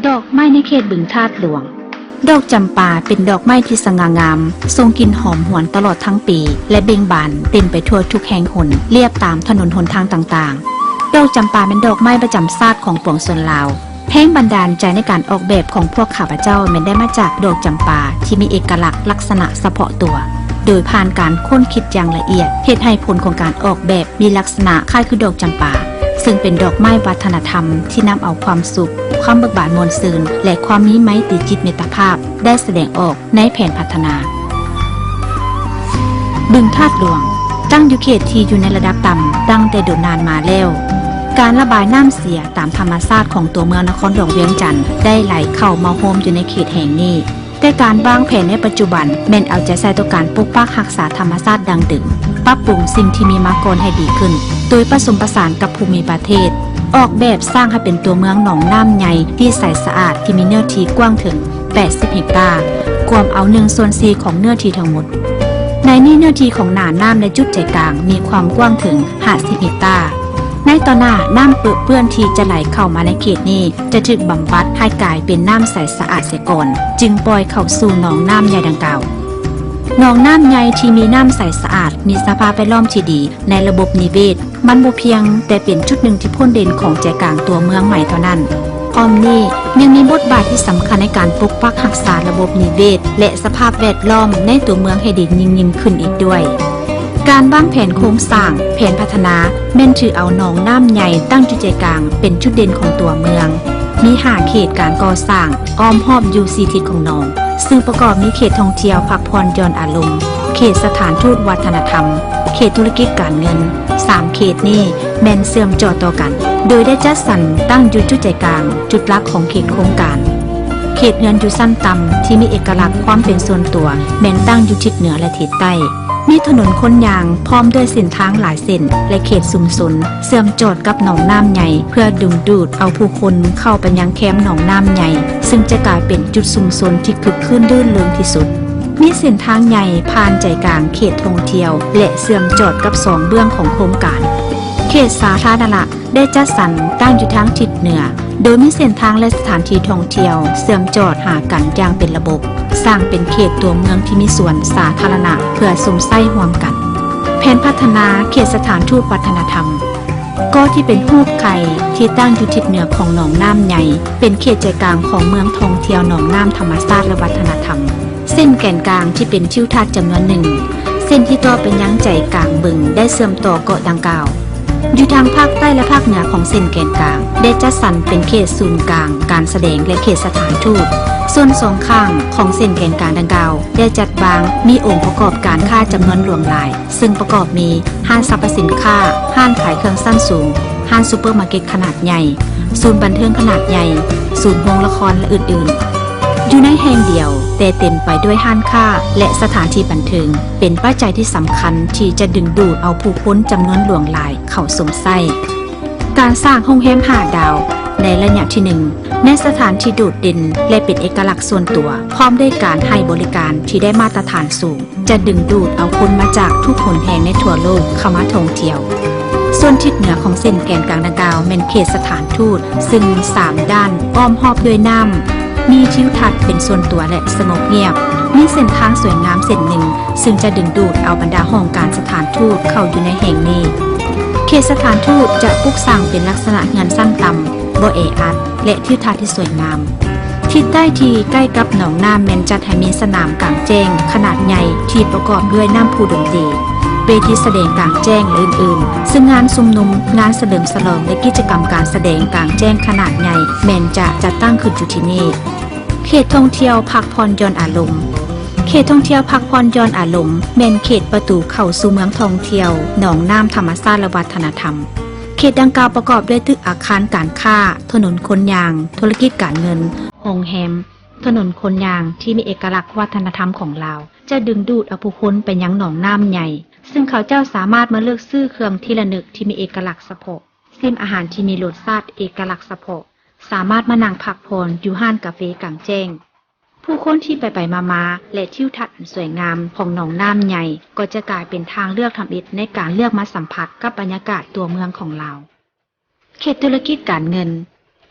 ດອກໄມ້ໃນເຂດບຶງທາດຫຼວງ. ດອກຈຳປາເປັນດອກໄມ້ທີ່ສະຫງ່າງາມ, ສົ່ງກິ່ນຫອມຫວນຕະຫຼອດທັງປີ ແລະ ເບັ່ງບານເຕັມໄປທົ່ວທຸກແຫ່ງຫົນ ລຽບຕາມຖະໜົນຫົນທາງຕ່າງໆ. ດອກຈຳປາແມ່ນດອກໄມ້ປະຈຳຊາດຂອງປວງຊົນລາວ. ແຮງບັນດານໃຈໃນການອອກແບບຂອງພວກຂ້າພະເຈົ້າແມ່ນໄດ້ມາຈາກດອກຈຳປາທີ່ມີເອກະລັກລັກສະນະສະເພາະຕົວ, ໂດຍຜ່ານການຄົ້ນຄິດຢ່າງລະອຽດ ເຮັດໃຫ້ຜົນຂອງການອອກແບບ ມີລັກສະນະຄ້າຍຄືດອກຈຳປາ, ເຊິ່ງເປັນດອກໄມ້ວັດທະນະທຳທີ່ນຳເອົາຄວາມສຸກ, ຄວາມເບີກບານມ່ວນຊື່ນ ແລະ ຄວາມມີໄມຕີຈິດມິດຕະພາບ ໄດ້ສະແດງອອກໃນແຜນພັດທະນາ. ບຶງທາດຫຼວງ ຕັ້ງຢູ່ເຂດທີ່ຢູ່ໃນລະດັບຕ່ຳຕັ້ງແຕ່ດົນນານມາແລ້ວ. ການລະບາຍນ້ຳເສຍຕາມທຳມະຊາດຂອງຕົວເມືອງນະຄອນຫຼວງວຽງຈັນ ໄດ້ໄຫຼເຂົ້າມາໂຮມຢູ່ໃນເຂດແຫ່ງນີ້. ແຕ່ການວາງແຜນໃນປັດຈຸບັນແມ່ນເອົາໃຈໃສ່ຕໍ່ການປົກປັກຮັກສາທຳມະຊາດດັ້ງເດີມ, ປັບປຸງສິ່ງທີ່ມີມາກ່ອນໃຫ້ດີຂຶ້ນ, ໂດຍປະສົມປະສານກັບພູມິປະເທດ, ອອກແບບສ້າງໃຫ້ເປັນຕົວເມືອງໜອງນ້ຳໃຫຍ່ທີ່ໃສສະອາດ ທີ່ມີເນື້ອທີ່ກວ້າງເຖິງແປດສິບເຮັກຕາ, ກວມເອົາໜຶ່ງສ່ວນສີ່ຂອງເນື້ອທີ່ທັງໝົດ. ໃນນີ້ເນື້ອທີ່ຂອງໜ້ານ້ຳໃນຈຸດໃຈກາງມີຄວາມກວ້າງເຖິງຫ້າສິບເຮັກຕາ. ໃນຕໍ່ໜ້າ, ນ້ຳເປິເປື້ອນທີ່ຈະໄຫຼເຂົ້າມາໃນເຂດນີ້ ຈະຖືກບຳບັດໃຫ້ກາຍເປັນນ້ຳໃສສະອາດເສຍກ່ອນ, ຈຶ່ງປ່ອຍເຂົ້າສູ່ໜອງນ້ຳໃຫຍ່ດັ່ງກ່າວ. ໜອງນ້ຳໃຫຍ່ທີ່ມີນ້ຳໃສສະອາດ ມີສະພາບແວດລ້ອມທີ່ດີໃນລະບົບນິເວດ, ມັນບໍ່ພຽງແຕ່ເປັນຈຸດໜຶ່ງທີ່ພົ້ນເດັ່ນຂອງໃຈກາງຕົວເມືອງໃໝ່ເທົ່ານັ້ນ. ພ້ອມນີ້ຍັງມີບົດບາດທີ່ສຳຄັນໃນການປົກປັກຮັກສາລະບົບນິເວດ ແລະ ສະພາບແວດລ້ອມໃນຕົວເມືອງໃຫ້ດີຍິ່ງໆຂຶ້ນອີກດ້ວຍ. ການວາງແຜນໂຄງສ້າງ, ແຜນພັດທະນາ ແມ່ນຖືເອົາໜອງນ້ຳໃຫຍ່ຕັ້ງຢູ່ໃຈກາງເປັນຈຸດເດັ່ນຂອງຕົວເມືອງ. ມີຫ້າເຂດການກໍ່ສ້າງອ້ອມຮອບຢູ່ສີ່ທິດຂອງໜອງ, ຊຶ່ງປະກອບມີເຂດທ່ອງທ່ຽວພັກຜ່ອນຢ່ອນອາລົມ, ເຂດສະຖານທູດວັດທະນະທຳ, ເຂດທຸລະກິດການເງິນ. ສາມເຂດນີ້ແມ່ນເຊື່ອມຈອດຕໍ່ກັນ, ໂດຍໄດ້ຈັດສັນຕັ້ງຢູ່ຈຸດໃຈກາງ, ຈຸດຫຼັກຂອງເຂດໂຄງການ. ເຂດເຮືອນຢູ່ຊັ້ນຕ່ຳທີ່ມີເອກະລັກຄວາມເປັນສ່ວນຕົວ ແມ່ນຕັ້ງຢູ່ທິດເໜືອ ແລະ ທິດໃຕ້. ມີຖະໜົນຄົນຍ່າງພ້ອມດ້ວຍເສັ້ນທາງຫຼາຍເສັ້ນ ແລະ ເຂດຊຸມຊົນເຊື່ອມຈອດກັບໜອງນ້ຳໃຫຍ່ ເພື່ອດຶງດູດເອົາຜູ້ຄົນເຂົ້າໄປຍັງແຄມໜອງນ້ຳໃຫຍ່ ຊຶ່ງຈະກາຍເປັນຈຸດຊຸມຊົນທີ່ຄຶກຄື້ນລື່ນເລິງທີ່ສຸດ. ມີເສັ້ນທາງໃຫຍ່ຜ່ານໃຈກາງເຂດທ່ອງທ່ຽວ ແລະ ເຊື່ອມຈອດກັບສອງເບື້ອງຂອງໂຄງການ. ເຂດສາທາລະນະ ໄດ້ຈັດສັນຕັ້ງຢູ່ທາງທິດເໜືອ, ໂດຍມີເສັ້ນທາງ ແລະ ສະຖານທີ່ທ່ອງທ່ຽວເຊື່ອມຈອດຫາກັນຢ່າງເປັນລະບົບ, ສ້າງເປັນເຂດຕົວເມືອງທີ່ມີສວນສາທາລະນະເພື່ອຊົມໃຊ້ຮ່ວມກັນ. ແຜນພັດທະນາເຂດສະຖານທູດວັດທະນະທຳ, ກໍທີ່ເປັນຮູບໄຂ່ທີ່ຕັ້ງຢູ່ທິດເໜືອຂອງໜອງນ້ຳໃຫຍ່ ເປັນເຂດໃຈກາງຂອງເມືອງທ່ອງທ່ຽວໜອງນ້ຳທຳມະຊາດ ແລະ ວັດທະນະທຳ. ເສັ້ນແກນກາງທີ່ເປັນທິວທັດຈຳນວນໜຶ່ງ, ເສັ້ນທີ່ຕໍ່ໄປຍັງໃຈກາງບຶງໄດ້ເຊື່ອມຕໍ່ເກາະດັ່ງກ່າວ. ຢູ່ທາງພາກໃຕ້ ແລະ ພາກເໜືອຂອງເສັ້ນແກນກາງ ໄດ້ຈັດສັນເປັນເຂດສູນກາງການສະແດງ ແລະ ເຂດສະຖານທູດ. ສ່ວນສອງຂ້າງຂອງເສັ້ນແກນກາງດັ່ງກ່າວ ໄດ້ຈັດວາງມີອົງປະກອບການຄ້າຈຳນວນຫຼວງຫຼາຍ, ເຊິ່ງປະກອບມີຮ້ານສັບພະສິນຄ້າ, ຮ້ານຂາຍເຄື່ອງຊັ້ນສູງ, ຮ້ານຊຸບເປີມາເກັດຂະໜາດໃຫຍ່, ສູນບັນເທີງຂະໜາດໃຫຍ່, ສູນໂຮງລະຄອນ ແລະ ອື່ນໆ ຢູ່ໃນແຫ່ງດຽວ, ແຕ່ເຕັມໄປດ້ວຍຮ້ານຄ້າ ແລະ ສະຖານທີ່ບັນເທີງ ເປັນປັດໄຈທີ່ສຳຄັນທີ່ຈະດຶງດູດເອົາຜູ້ຄົນຈຳນວນຫຼວງຫຼາຍເຂົ້າຊົມໃຊ້. ການສ້າງໂຮງແຮມຫ້າດາວໃນໄລຍະທີໜຶ່ງ ແມ່ນສະຖານທີ່ໂດດເດັ່ນ ແລະ ເປັນເອກະລັກສ່ວນຕົວ, ພ້ອມດ້ວຍການໃຫ້ບໍລິການທີ່ໄດ້ມາດຕະຖານສູງ. ຈະດຶງດູດເອົາຄົນມາຈາກທຸກຫົນແຫ່ງໃນທົ່ວໂລກເຂົ້າມາທ່ອງທ່ຽວ. ສ່ວນທິດເໜືອຂອງເສັ້ນແກນກາງດັ່ງກ່າວແມ່ນເຂດສະຖານທູດ, ຊຶ່ງສາມດ້ານອ້ອມຮອບດ້ວຍນ້ຳ, ມີທິວທັດເປັນສ່ວນຕົວ ແລະ ສະຫງົບງຽບ. ມີເສັ້ນທາງສວຍງາມເສັ້ນໜຶ່ງ, ຊຶ່ງຈະດຶງດູດເອົາບັນດາຫ້ອງການສະຖານທູດເຂົ້າຢູ່ໃນແຫ່ງນີ້. ເຂດສະຖານທູດຈະປຸກສ້າງເປັນລັກສະນະເຮືອນຊັ້ນຕ່ຳ, ບໍ່ແອອັດ ແລະ ທິວທັດທີ່ສວຍງາມ. ທິດໃຕ້ທີ່ໃກ້ກັບໜອງນ້ຳແມ່ນຈັດໃຫ້ມີສະໜາມກາງແຈ້ງຂະໜາດໃຫຍ່ທີ່ປະກອບດ້ວຍນ້ຳພຸດົນຕີ, ເວທີສະແດງກາງແຈ້ງ ແລະ ອື່ນໆ, ຊຶ່ງງານຊຸມນຸມ, ງານສະເຫຼີມສະຫຼອງ ແລະ ກິດຈະກຳການສະແດງກາງແຈ້ງຂະໜາດໃຫຍ່ແມ່ນຈະຈັດຕັ້ງຂຶ້ນຢູ່ທີ່ນີ້. ເຂດທ່ອງທ່ຽວພັກຜ່ອນຢ່ອນອາລົມ. ເຂດທ່ອງທ່ຽວພັກຜ່ອນຢ່ອນອາລົມ ແມ່ນເຂດປະຕູເຂົ້າສູ່ເມືອງທ່ອງທ່ຽວໜອງນ້ຳທຳມະຊາດ ແລະ ວັດທະນະທຳ. ເຂດດັ່ງກ່າວປະກອບດ້ວຍຕຶກອາຄານການຄ້າ, ຖະໜົນຄົນຍ່າງ, ທຸລະກິດການເງິນ, ໂຮງແຮມ, ຖະໜົນຄົນຍ່າງທີ່ມີເອກະລັກວັດທະນະທຳຂອງລາວ ຈະດຶງດູດເອົາຜູ້ຄົນໄປຍັງໜອງນ້ຳໃຫຍ່, ຊຶ່ງເຂົາເຈົ້າສາມາດມາເລືອກຊື້ເຄື່ອງທີ່ລະນຶກທີ່ມີເອກະລັກສະເພາະ, ຊິມອາຫານທີ່ມີລົດຊາດເອກະລັກສະເພາະ, ສາມາດມານັ່ງພັກຜ່ອນຢູ່ຮ້ານກາເຟກາງແຈ້ງ. ຜູ້ຄົນທີ່ໄປໆມາໆ ແລະ ທິວທັດອັນສວຍງາມຂອງໜອງນ້ຳໃຫຍ່ ກໍຈະກາຍເປັນທາງເລືອກທຳອິດໃນການເລືອກມາສຳຜັດກັບບັນຍາກາດຕົວເມືອງຂອງລາວ. ເຂດທຸລະກິດການເງິນ.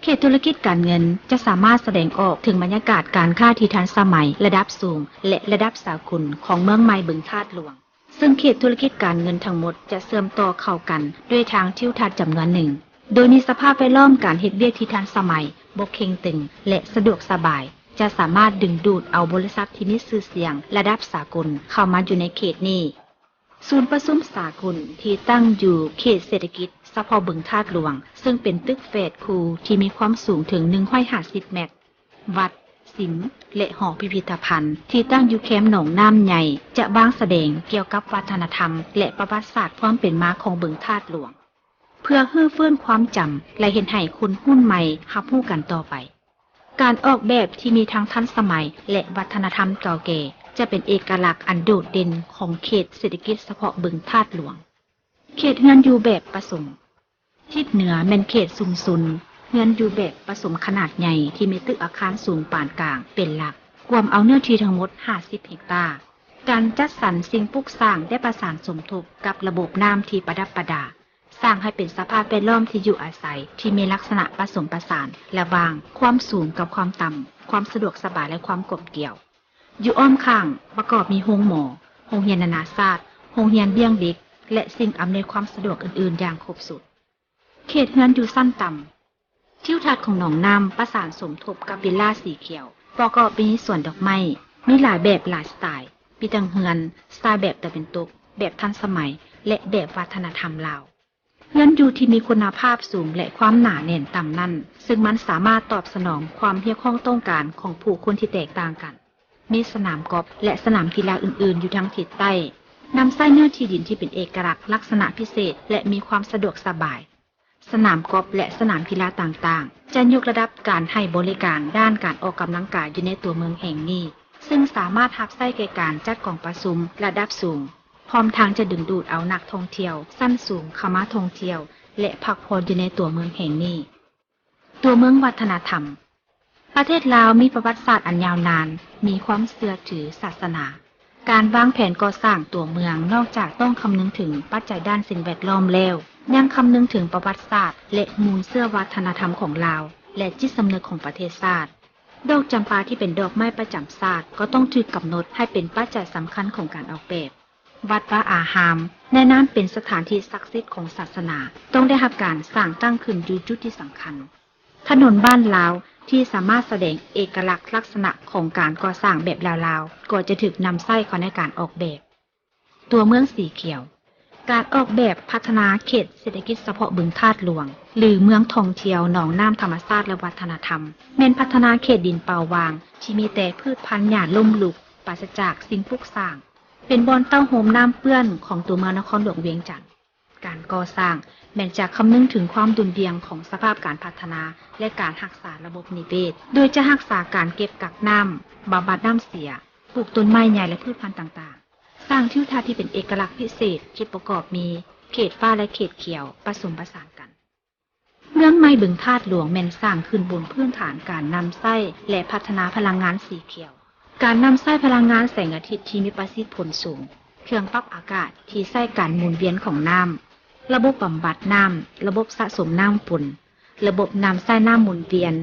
ເຂດທຸລະກິດການເງິນຈະສາມາດສະແດງອອກເຖິງບັນຍາກາດການຄ້າທີ່ທັນສະໄໝ, ລະດັບສູງ ແລະ ລະດັບສາກົນຂອງເມືອງໃໝ່ບຶງທາດຫຼວງ, ເຊິ່ງເຂດທຸລະກິດການເງິນທັງໝົດຈະເຊື່ອມຕໍ່ເຂົ້າກັນດ້ວຍທາງທິວທັດຈຳນວນໜຶ່ງ, ໂດຍມີສະພາບແວດລ້ອມການເຮັດວຽກທີ່ທັນສະໄໝ, ບໍ່ເຄັ່ງຕຶງ ແລະ ສະດວກສະບາຍ, ຈະສາມາດດຶງດູດເອົາບໍລິສັດທີ່ມີຊື່ສຽງລະດັບສາກົນເຂົ້າມາຢູ່ໃນເຂດນີ້. ສູນປະຊຸມສາກົນທີ່ຕັ້ງຢູ່ເຂດເສດຖະກິດສະເພາະບຶງທາດຫຼວງ, ເຊິ່ງເປັນຕຶກແຝດຄູ່ທີ່ມີຄວາມສູງເຖິງໜຶ່ງຮ້ອຍຫ້າສິບແມັດ, ວັດ, ສິມ ແລະ ຫໍພິພິທະພັນທີ່ຕັ້ງຢູ່ແຄມໜອງນ້ຳໃຫຍ່ ຈະວາງສະແດງກ່ຽວກັບວັດທະນະທຳ ແລະ ປະຫວັດສາດຄວາມເປັນມາຂອງບຶງທາດຫຼວງ ເພື່ອຮື້ຟື້ນຄວາມຈຳ ແລະ ເຮັດໃຫ້ຄົນຮຸ່ນໃໝ່ຮັບຮູ້ກັນຕໍ່ໄປ. ການອອກແບບທີ່ມີທັງທັນສະໄໝ ແລະ ວັດທະນະທຳເກົ່າແກ່ ຈະເປັນເອກະລັກອັນໂດດເດັ່ນຂອງເຂດເສດຖະກິດສະເພາະບຶງທາດຫຼວງ. ເຂດເຮືອນຢູ່ແບບປະສົມ. ທິດເໜືອແມ່ນເຂດຊຸມຊົນເຮືອນຢູ່ແບບປະສົມຂະໜາດໃຫຍ່ທີ່ມີຕຶກອາຄານສູງປານກາງເປັນຫຼັກ, ກວມເອົາເນື້ອທີ່ທັງໝົດຫ້າສິບເຮັກຕາ. ການຈັດສັນສິ່ງປຸກສ້າງໄດ້ປະສານສົມທົບກັບລະບົບນ້ຳທີ່ປະດັບປະດາ, ສ້າງໃຫ້ເປັນສະພາບແວດລ້ອມທີ່ຢູ່ອາໄສທີ່ມີລັກສະນະປະສົມປະສານລະຫວ່າງຄວາມສູງກັບຄວາມຕ່ຳ, ຄວາມສະດວກສະບາຍ ແລະ ຄວາມກົມກຽວ. ຢູ່ອ້ອມຂ້າງປະກອບມີໂຮງໝໍ, ໂຮງຮຽນນານາຊາດ, ໂຮງຮຽນລ້ຽງເດັກ ແລະ ສິ່ງອຳນວຍຄວາມສະດວກອື່ນໆຢ່າງຄົບຊຸດ. ເຂດເຮືອນຢູ່ຊັ້ນຕ່ຳ. ທິວທັດຂອງໜອງນ້ຳປະສານສົມທົບກັບວິລລາສີຂຽວ ປະກອບມີສວນດອກໄມ້, ມີຫຼາຍແບບຫຼາຍສະໄຕ, ມີທັງເຮືອນສະໄຕແບບຕາເວັນຕົກ, ແບບທັນສະໄໝ ແລະ ແບບວັດທະນະທຳລາວ. ເຮືອນຢູ່ທີ່ມີຄຸນນະພາບສູງ ແລະ ຄວາມໜາແໜ້ນຕ່ຳນັ້ນ, ເຊິ່ງມັນສາມາດຕອບສະໜອງຄວາມຮຽກຮ້ອງຕ້ອງການຂອງຜູ້ຄົນທີ່ແຕກຕ່າງກັນ, ມີສະໜາມກອບ ແລະ ສະໜາມກິລາອື່ນໆຢູ່ທາງທິດໃຕ້, ນຳໃຊ້ເນື້ອທີ່ດິນທີ່ເປັນເອກະລັກລັກສະນະພິເສດ ແລະ ມີຄວາມສະດວກສະບາຍ. ສະໜາມກອບ ແລະ ສະໜາມກິລາຕ່າງໆ ຈະຍົກລະດັບການໃຫ້ບໍລິການດ້ານການອອກກຳລັງກາຍຢູ່ໃນຕົວເມືອງແຫ່ງນີ້, ເຊິ່ງສາມາດຮັບໃຊ້ແກ່ການຈັດກອງປະຊຸມລະດັບສູງ, ພ້ອມທັງຈະດຶງດູດເອົານັກທ່ອງທ່ຽວຊັ້ນສູງເຂົ້າມາທ່ອງທ່ຽວ ແລະ ພັກຜ່ອນຢູ່ໃນຕົວເມືອງແຫ່ງນີ້. ຕົວເມືອງວັດທະນະທຳ. ປະເທດລາວມີປະຫວັດສາດອັນຍາວນານ, ມີຄວາມເຊື່ອຖືສາສະໜາ. ການວາງແຜນກໍ່ສ້າງຕົວເມືອງນອກຈາກຕ້ອງຄຳນຶງເຖິງປັດໄຈດ້ານສິ່ງແວດລ້ອມແລ້ວ, ຍັງຄຳນຶງເຖິງປະຫວັດສາດ ແລະ ມູນເຊື້ອວັດທະນະທຳຂອງລາວ ແລະ ຈິດສຳນຶກຂອງປະເທດຊາດ. ດອກຈຳປາທີ່ເປັນດອກໄມ້ປະຈຳຊາດກໍຕ້ອງຖືກກຳນົດໃຫ້ເປັນປັດໄຈສຳຄັນຂອງການອອກແບບ. ວັດວາອາຮາມ ໃນນາມເປັນສະຖານທີ່ສັກສິດຂອງສາສະໜາ ຕ້ອງໄດ້ຮັບການສ້າງຕັ້ງຂຶ້ນຢູ່ຈຸດທີ່ສຳຄັນ. ຖະໜົນບ້ານລາວທີ່ສາມາດສະແດງເອກະລັກລັກສະນະຂອງການກໍ່ສ້າງແບບລາວໆ ກໍຈະຖືກນຳໃຊ້ເຂົ້າໃນການອອກແບບ. ຕົວເມືອງສີຂຽວ. ການອອກແບບພັດທະນາເຂດເສດຖະກິດສະເພາະບຶງທາດຫຼວງ ຫຼື ເມືອງທ່ອງທ່ຽວໜອງນ້ຳທຳມະຊາດ ແລະ ວັດທະນະທຳ ແມ່ນພັດທະນາເຂດດິນເປົ່າຫວ່າງທີ່ມີແຕ່ພືດພັນຫຍ້າລົ້ມລຸກ ປາສະຈາກສິ່ງປຸກສ້າງ, ເປັນບ່ອນເຕົ້າໂຮມນ້ຳເປື້ອນຂອງຕົວເມືອງນະຄອນຫຼວງວຽງຈັນ. ການກໍ່ສ້າງແມ່ນຈະຄຳນຶງເຖິງຄວາມດຸ່ນດ່ຽງຂອງສະພາບການພັດທະນາ ແລະ ການຮັກສາລະບົບນິເວດ, ໂດຍຈະຮັກສາການເກັບກັກນ້ຳ, ບຳບັດນ້ຳເສຍ, ປູກຕົ້ນໄມ້ໃຫຍ່ ແລະ ພືດພັນຕ່າງໆ, ສ້າງທິວທັດທີ່ເປັນເອກະລັກພິເສດທີ່ປະກອບມີເຂດຟ້າ ແລະ ເຂດຂຽວປະສົມປະສານກັນ. ເມືອງໃໝ່ບຶງທາດຫຼວງແມ່ນສ້າງຂຶ້ນບົນພື້ນຖານການນຳໃຊ້ ແລະ ພັດທະນາພະລັງງານສີຂຽວ. ການນຳໃຊ້ພະລັງງານແສງອາທິດທີ່ມີປະສິດຜົນສູງ, ເຄື່ອງປັບອາກາດທີ່ໃຊ້ການໝູນວຽນຂອງນ້ຳ, ລະບົບບຳບັດນ້ຳ, ລະບົບສະສົມນ້ຳຝົນ, ລະບົບນ້ຳໃຊ້ນ້ຳໝູນວຽນ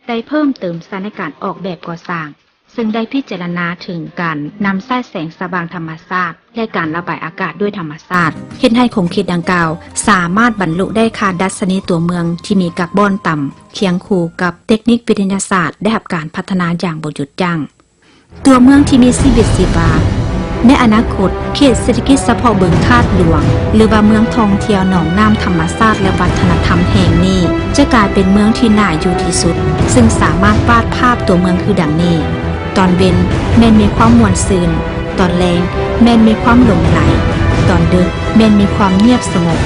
ໄດ້ເພີ່ມເຕີມໃສ່ໃນການອອກແບບກໍ່ສ້າງ, ເຊິ່ງໄດ້ພິຈາລະນາເຖິງການນຳໃຊ້ແສງສະຫວ່າງທຳມະຊາດ ແລະ ການລະບາຍອາກາດດ້ວຍທຳມະຊາດ, ເຮັດໃຫ້ຂົງເຂດດັ່ງກ່າວສາມາດບັນລຸໄດ້ຄ່າດັດຊະນີຕົວເມືອງທີ່ມີກັກບ່ອນຕ່ຳ ຄຽງຄູ່ກັບເຕັກນິກວິທະຍາສາດໄດ້ຮັບການພັດທະນາຢ່າງບໍ່ຢຸດຢັ້ງ. ຕົວເມືອງທີ່ມີຊີວິດຊີວາ. ໃນອະນາຄົດ, ເຂດເສດຖະກິດສະເພາະບຶງທາດຫຼວງ ຫຼືວ່າເມືອງທ່ອງທ່ຽວໜອງນ້ຳທຳມະຊາດ ແລະ ວັດທະນະທຳແຫ່ງນີ້ ຈະກາຍເປັນເມືອງທີ່ໜ້າຢູ່ທີ່ສຸດ, ເຊິ່ງສາມາດວາດພາບຕົວເມືອງຄືດັ່ງນີ້: ຕອນເວັນແມ່ນມີຄວາມມ່ວນຊື່ນ, ຕອນແລງແມ່ນມີຄວາມຫຼົງໄຫຼ, ຕອນດຶກ ແມ່ນມີຄວາມງຽບສະຫງົບ.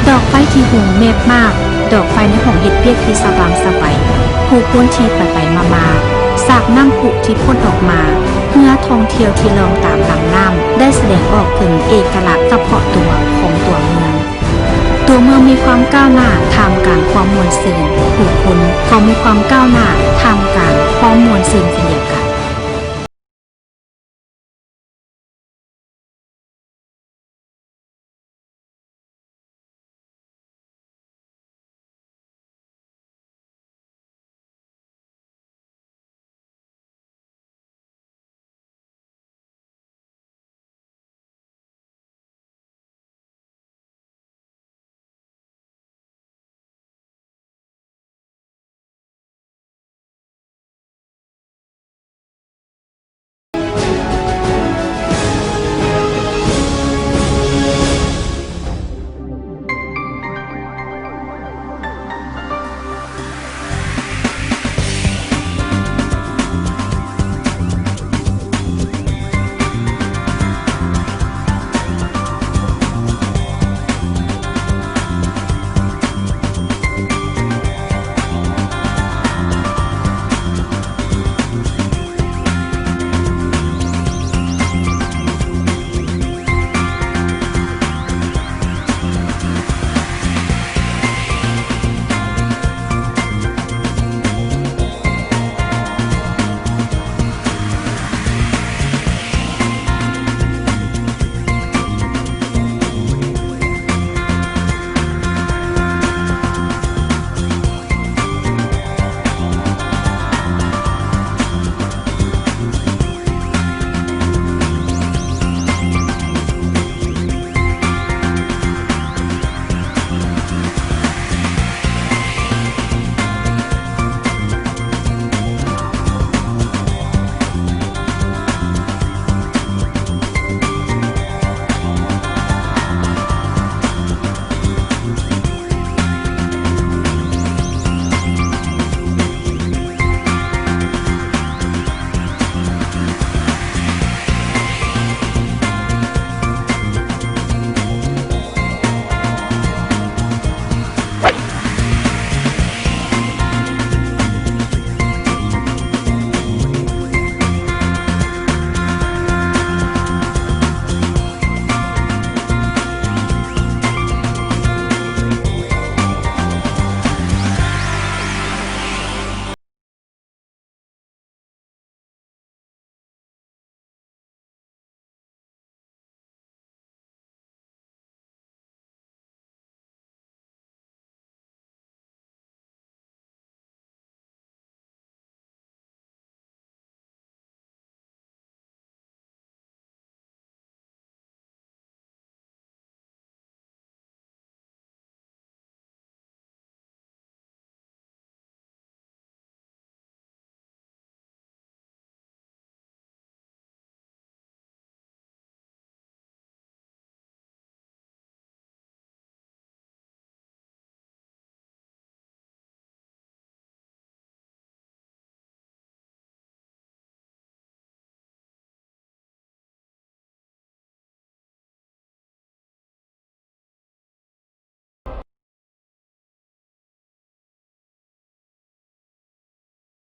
ດອກໄຟທີ່ຮຸ່ງແມບມາກ, ດອກໄຟໃນຫ້ອງເຮັດວຽກທີ່ສະຫວ່າງສະໄຫວ, ຜູ້ຄົນທີ່ໄປໆມາໆ, ສາກນ້ຳພຸທີ່ພົ້ນອອກມາ, ເຮືອທ່ອງທ່ຽວທີ່ລ່ອງຕາມລຳນ້ຳ ໄດ້ສະແດງອອກເຖິງເອກະລັກສະເພາະຕົວຂອງຕົວເມືອງ. ຕົວເມືອງມີຄວາມກ້າວໜ້າທ່າມກາງຄວາມມ່ວນຊື່ນ, ຜູ້ຄົນກໍມີຄວາມກ້າວໜ້າທ່າມກາງຄວາມມ່ວນຊື່ນເຊັ່ນດຽວກັນ.